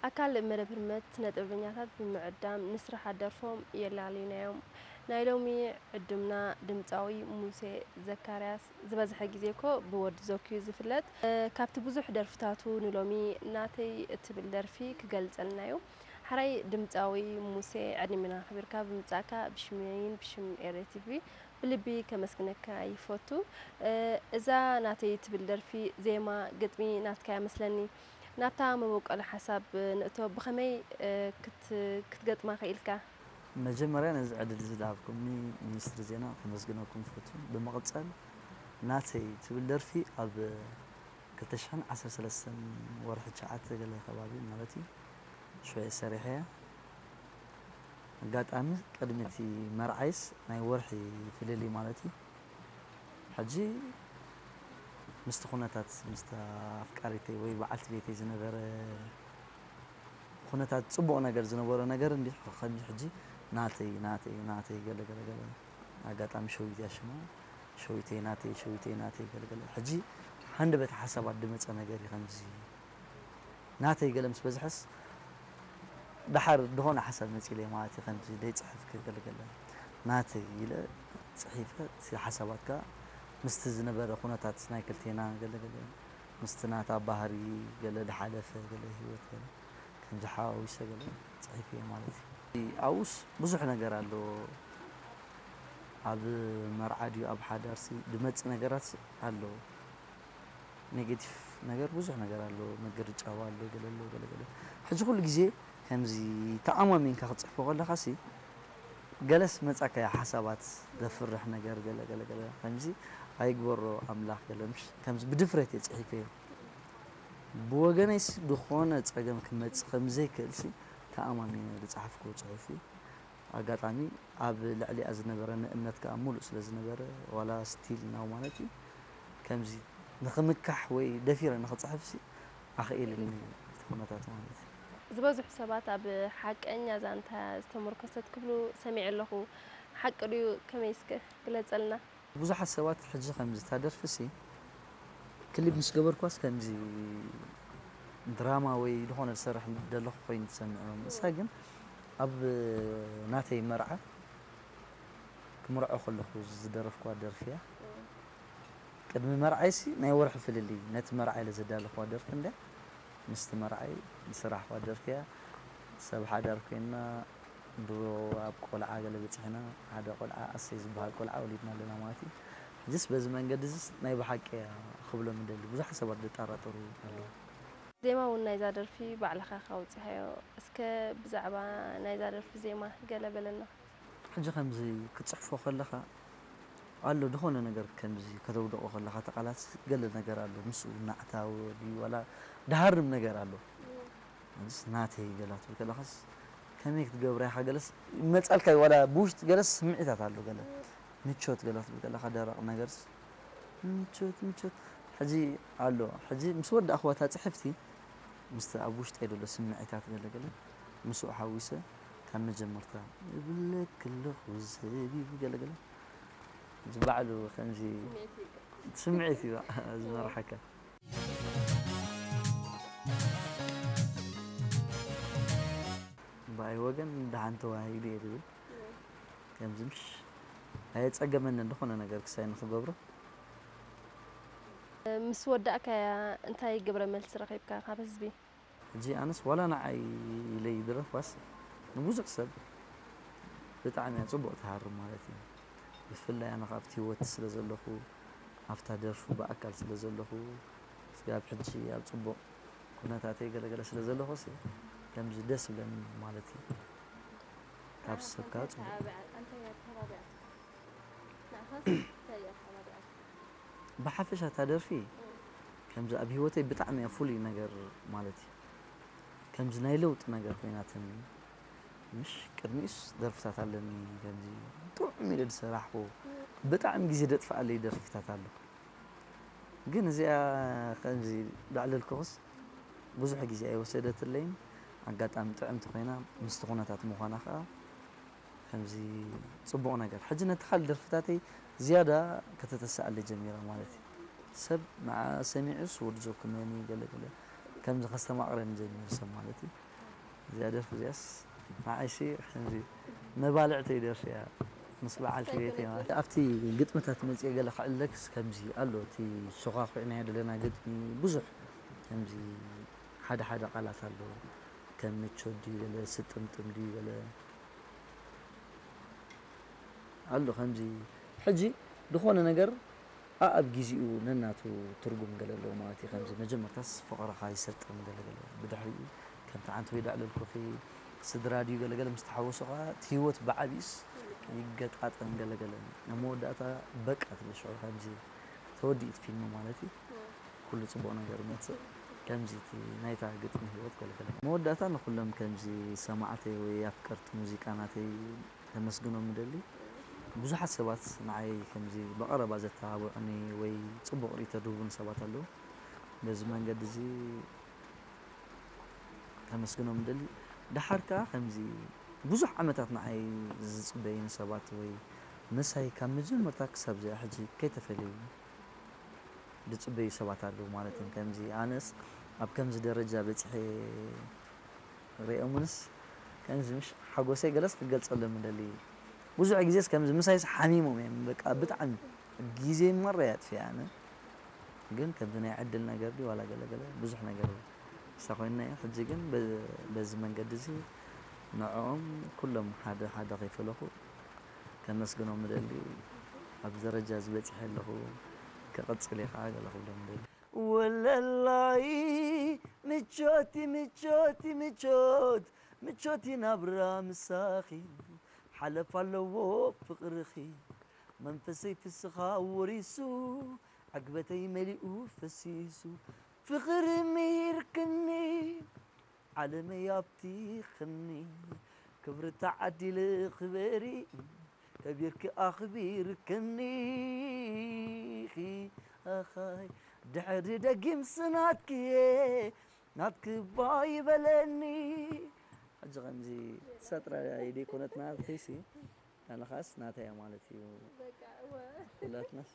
ኣካል መደብ ህርመት ስነ ጥበበኛታት ብምዕዳም ንስራሓት ደርፎም የላልዩናዮም። ናይ ሎሚ ዕዱምና ድምፃዊ ሙሴ ዘካርያስ ዝበዝሐ ግዜ እኮ ብወዲ ዘኩ እዩ ዝፍለጥ። እ፣ ካብቲ ብዙሕ ደርፍታቱ ንሎሚ ናተይ እትብል ደርፊ ክገልጸልና እዩ። ሓራይ ድምፃዊ ሙሴ ዕድሜና ኣኽቢርካ ብምጻእካ ብሽመይን ብሽም ኤረ ቲቪ ብልቢ ከመስግነካ ይፈቱ። እ፣ እዛ ናተይ ትብል ደርፊ ዜማ ግጥሚ ናትካ እያ መስለኒ። ናብታ መበቆል ሓሳብ ንእቶ፣ ብኸመይ፣ እ፣ ክት-፣ ክትገጥማ ክኢልካ? መጀመርያ ነዚ ዕድል እዚ ዝሃብኩምኒ ሚኒስትሪ ዜና ከመስግነኩም እፈቱ። ብምቕጻል ናተይ ትብል ደርፊ ኣብ ክልተ ሽሕን ዓሰርተ ሰለስተን ወርሒ ትሽዓተ ገለ ከባቢ ማለት እዩ ሽዑ እየ ሰሪሐያ። ኣጋጣሚ ቅድሚ እቲ መርዓይስ ናይ ወርሒ ፍልልይ ማለት እዩ። ሕጂ ምስቲ ኩነታት ምስታ ኣፍቃሪተይ ወይ በዓልቲ ቤተይ ዝነበረ ኩነታት ጽቡቕ ነገር ዝነበሮ ነገር እንዲሕ ከምዚ ሕጂ ናተይ ናተይ ናተይ ገለ ገለ ገለ ኣጋጣሚ ሸዊት እያ ሽማ ሸዊተይ ናተይ ሸዊተይ ናተይ ገለ ገለ ሕጂ ሃንደበት ሓሳባት ድመጸ ነገር እዩ ከምዚ ናተይ ገለ ምስ በዝሐስ ደሓር ዝኾነ ሓሳብ መጺለይ ማለት እዩ ከምዚ ደይጽሕፍ ክገልገለ ናተይ ኢለ ጽሒፈ እቲ ሓሳባት ከኣ ምስቲ ዝነበረ ኩነታት ናይ ክልቴና ገለ ገለ ምስቲ ናታ ባህሪ ገለ ድሓለፈ ገለ ህይወት ገለ ከምዚ ሓዋዊሰ ገለ ጽሒፈ እየ ማለት እዩ። ኣብኡስ ብዙሕ ነገር ኣሎ። ኣብ መርዓ ድዩ ኣብ ሓዳርሲ ድመጽእ ነገራት ኣሎ። ኔጌቲቭ ነገር ብዙሕ ነገር ኣሎ፣ ምግርጫው ኣሎ፣ ገለ ኣሎ፣ ገለ ገለ። ሕጂ ኩሉ ግዜ ከምዚ ተኣማሚንካ ክትጽሕፎ ከለኻሲ ገለስ መጻካ እያ ሓሳባት ዘፍርሕ ነገር ገለ ገለ ገለ ከምዚ ኣይግበሮ ኣምላኽ ገለ ምሽ ከምዚ ብድፍረት እየ ጽሒፈዮ። ብወገነይሲ ዝኾነ ጸገም ክመጽእ ከም ዘይክእልሲ ተኣማሚነ ዝጸሓፍክዎ ጽሑፍ እዩ። ኣጋጣሚ ኣብ ልዕሊኣ ዝነበረኒ እምነት ከኣ ሙሉእ ስለ ዝነበረ ዋላ ስቲል ናው ማለት እዩ ከምዚ ንኽምካሕ ወይ ደፊረ ንኽጽሕፍሲ ኣኽኢልኒ እቲ ኩነታት ማለት እዩ። ዝበዝሑ ሰባት ኣብ ሓቀኛ ዛንታ ዝተመርኮሰት ክብሉ ሰሚዐ ኣለኹ። ሓቂ ድዩ? ከመይ እስከ ግለጸልና። ብዙሓት ሰባት ሕጂ ከምዚ እታ ደርፊሲ ክሊፕ ምስ ገበርኳስ ከምዚ ድራማ ወይ ዝኾነ ዝሰርሕ ደለኹ ኮይኑ ትሰምዕዎም። ንሳ ግን ኣብ ናተይ መርዓ ክምርዖ ከለኹ ዝደረፍክዋ ደርፊ እያ። ቅድሚ መርዓይሲ ናይ ወርሒ ፍልልይ ነቲ መርዓ ኢለ ዘዳለኽዋ ደርፊ እንድያ ምስቲ መርዓይ ዝሰራሕኽዋ ደርፊ እያ። ሰብ ሓዳር ኮይንና ድሮ ኣብ ቆልዓ ገለ በጺሕና ሓደ ቆልዓ ኣሰይ ዝበሃል ቆልዓ ወሊድና ኣለና ማለት እዩ። ሕጅስ በዚ መንገዲ እዚስ ናይ ብሓቂ እያ ክብሎም እደሊ። ብዙሓት ሰባት ዝጠራጠሩ ኣለዉ። ዜማ እውን ናይዛ ደርፊ ባዕልኻ ኢኻ ኣውጺኻዮ። እስከ ብዛዕባ ናይዛ ደርፊ ዜማ ገለ በለና። ሕጂ ከምዚ ክትጽሕፎ ከለኻ ኣሎ ዝኾነ ነገር ከምዚ ከተውድቖ ከለኻ እቲ ቃላት ገለ ነገር ኣሎ ምስኡ ናዕታዊ ድዩ ዋላ ድሃርም ነገር ኣሎ። ሕጅስ ናተይ ገላ ትብል ከለኻስ ከመይ ክትገብራ ኢኻ ገለስ ይመጻልካ እዩ ዋላ ብውሽጢ ገለስ ስምዒታት ኣሎ ገለ ምቾት ገላ ክትብል ከለኻ ደረቕ ነገርስ ምቾት ምቾት ሕጂ ኣሎ ሕጂ ምስ ወዳእኽዋ እታ ጽሕፍቲ ምስቲ ኣብ ውሽጠይ ዘሎ ስምዒታት ገለ ገለ ምስኡ ሓዊሰ ካብ መጀመርታ እብለክ ኣለኹ ሰብ እዩ ገለ ገለ ሕጂ ባዕሉ ከምዚ ስምዒት እዩ ዝመርሓካ። ብኣይ ወገን ደሓን ተዋሂዱ እየ ዝብል ከምዚ ምሽ ኣየጸገመንን ዝኾነ ነገር ክሳይ ንኽገብሮ። ምስ ወዳእካያ እንታይ ግብረ መልሲ ረኺብካ ካብ ህዝቢ? ሕጂ ኣነስ ዋላ ንዓይ ኢለ ይድረፍ ዋስ ንብዙሕ ሰብ ብጣዕሚ እያ ጽቡቕ ትሃርም ማለት እዩ። ብፍላይ ኣነ ካብቲ ህይወት ስለ ዘለኹ ኣብታ ደርፉ ብኣካል ስለ ዘለኹ ስጋብ ሕጂ ኣብ ጽቡቕ ኩነታተይ ገለገለ ስለ ዘለኹ ሲ ከምዚ ደስ ብለኒ ማለት እዩ። ካብ ሰብካ ጽቡቕ ብሓፈሻ እታ ደርፊ ከምዚ ኣብ ህይወተይ ብጣዕሚ እያ ፍሉይ ነገር ማለት እዩ። ከምዚ ናይ ለውጢ ነገር ኮይናትኒ ምሽ ቅድሚኡስ ደርፍታት ኣለኒ ከምዚ ጥዑም ኢለ ዝሰራሕኩ ብጣዕሚ ግዜ ደጥፍኣለይ ደርፍታት ኣሎ። ግን እዚኣ ከምዚ ዳዕለልኩኽስ ብዙሕ ግዜ ኣይወሰደትለይን ኣጋጣሚ ጥዕምቲ ኮይና ምስቲ ኩነታት ምዃና ከዓ ከምዚ ጽቡቕ ነገር ሕጂ ነቲ ካልእ ደርፍታተይ ዝያዳ ከተተስኣለይ ጀሚራ ማለት እዩ። ሰብ ንዓ ሰሚዑስ ወዲ ዘኩመኒ ገለ ገለ ከምዚ ከስተማቕረኒ ጀሚሩ ሰብ ማለት እዩ። እዚኣ ደርፊ እዚኣስ ንዓይሲ ከምዚ መባልዕተይ ደርፊ እያ። ምስ በዓልቲ ቤተይ ማለት ኣብቲ ግጥምታት መፅአ ገለ ክዕለክስ ከምዚ ኣሎ። እቲ ሸዃኹዕናዮ ዘለና ግጥሚ ብዙሕ ከምዚ ሓደ ሓደ ቃላት ኣሎ። ከም ምቾት ድዩ ገለ ስጥምጥም ድዩ ገለ ኣሎ ከምዚ ሕጂ ዝኾነ ነገር ኣኣብ ግዜኡ ነናቱ ትርጉም ገለ ኣለዎ ማለት እዩ። ከምዚ መጀመርታስ ፍቕርኻ ይሰጥም ገለ ገለ፣ ብድሕሪኡ ከምቲ ዓንተ ወይ ዳዕለልኩኺ ስድራ ድዩ ገለ ገለ ምስ ተሓወሱ ኸዓ እቲ ህይወት ብዓቢኡስ ይገጣጠም ገለ ገለ። ኣብ መወዳእታ በቃ ትብል ሽዑ ከምዚ ተወዲኡ እቲ ፊልም ማለት እዩ። ኩሉ ጽቡቕ ነገር ይመጽእ። ከምዚ እቲ ናይታ ግጥሚ ህይወት ገለ ገለ። መወዳእታ ንኹሎም ከምዚ ሰማዕተይ ወይ ኣፍቀርቲ ሙዚቃ ናተይ ከመስግኖም ምደሊ። ብዙሓት ሰባት ንዓይ ከምዚ ብቐረባ ዘተባብዑኒ ወይ ጽቡቕ ርእይቶ ድህቡኒ ሰባት ኣለዉ። በዚ መንገዲ እዚ ከመስግኖም ደሊ። ደሓር ከኣ ከምዚ ብዙሕ ዓመታት ንዓይ ዝጽበዩኒ ሰባት ወይ ምሳይ ካብ መጀመርታ ክሳብ እዚኣ ሕጂ ከይተፈለዩ ዝጽበዩ ሰባት ኣለዉ ማለት እዮም። ከምዚ ኣነስ ኣብ ከምዚ ደረጃ በጺሐ ሪኦምንስ ከምዚ ምሽ ሓጎሰይ ገለስ ክገልጸሎም ምደሊ። ብዙሕ ግዜስ ከምዚ ምሳይስ ሓሚሞም እዮም በቃ ብጣዕሚ ግዜ ማራ እየ ኣጥፊአ ኣነ። ግን ከምዚ ናይ ዕድል ነገር ድዩ ዋላ ገለ ገለ ብዙሕ ነገር እሳ ኮይና እያ። ሕጂ ግን በ- በዚ መንገዲ እዚ ንዕኦም ኩሎም ሓደ ሓደ ከይፈለኹ ከመስግኖም ምደሊ። ኣብዚ ደረጃ እዚ በጺሐ ኣለኹ፣ ክቕጽል እየ ከዓ ገለ ክብሎም ምደሊ። ወለላይ ምቾቲ ምቾቲ ምቾት ምቾቲ ናብራ ምሳኺ ሓለፍ ኣለዎ ፍቕርኺ መንፈሰይ ፍስኻ ወሪሱ ዕግበተይ መሊኡ ፈሲሱ ፍቕሪ ምሂርክኒ ዓለመይ ኣብቲኽኒ ክብሪ ተዓዲለ ክበሪ ከቢርኪ ኣኽቢርክኒ ኣኻይ ድሕሪ ደጊምስ ናትክየ ናትክባ ይበለኒ። ሕጂ ከምዚ እሳ ጥራይ ደይኮነት ናትኪሲ ኣነ ኸኣስ ናተይ እያ ማለት እዩ። ኩላትናስ